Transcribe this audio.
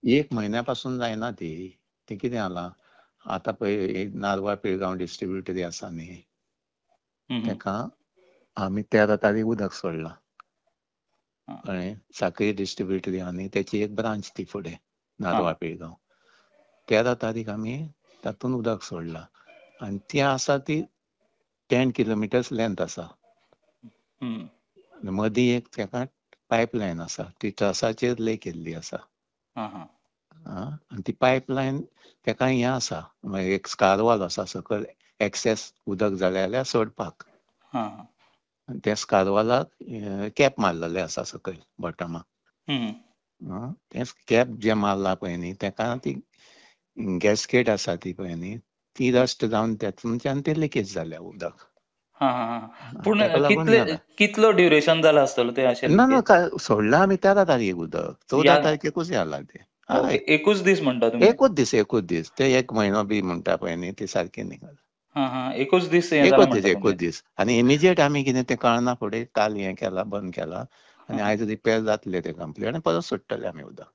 एक म्हयन्या पासून जायना ती. ती कितें जालां आतां पळय नारवा पिळगांव डिस्ट्रिब्युटरी आसा न्ही, तेका आमी 13 तारीख उदक सोडलां. कळ्ळें? साखळी डिस्ट्रिब्युटरी आहा न्ही तेची एक ब्रांच ती फुडें नारवा पिळगांव. 13 तारीख आमी तातूंत उदक सोडलां आनी ती आसा ती 10 किलोमिटर्स लेंथ आसा. मदीं एक तेका पायपलायन आसा ती ट्रसाचेर ले केल्ली आसा. आनी ती पायपलायन तेका हें आसा, मागीर एक स्कारवाल आसा सकयल एक्सेस उदक जालें जाल्यार सोडपाक. आनी त्या स्कारवालाक कॅप मारलेलें आसा सकयल बॉटमाक. तें कॅप जें मारलां पळय न्ही तेका ती गॅस्केट आसा ती पळय न्ही ती रस्ट जावन तेतूनच्यान ते लिकेज जाल्या उदक. पूण कितलो ड्युरेशन जाला आसतलो ते अशें? ना ना, सोडलां आमी 13 तारखेक उदक, 14 तारखेकूच जाला तें. एकूच दीस म्हणटा तुमी? एकूच दीस, एकूच दीस. ते एक म्हयनो बी म्हणटा पळय न्ही ते सारकें न्ही. एकूच दीस, एकूच दीस, एकूच दीस. आनी इमिजिएट आमी कितें तें कळना फुडें काल हें केलां, बंद केलां आनी आयज रिपेर जातलें तें कंप्लीट आनी परत सोडटले आमी उदक.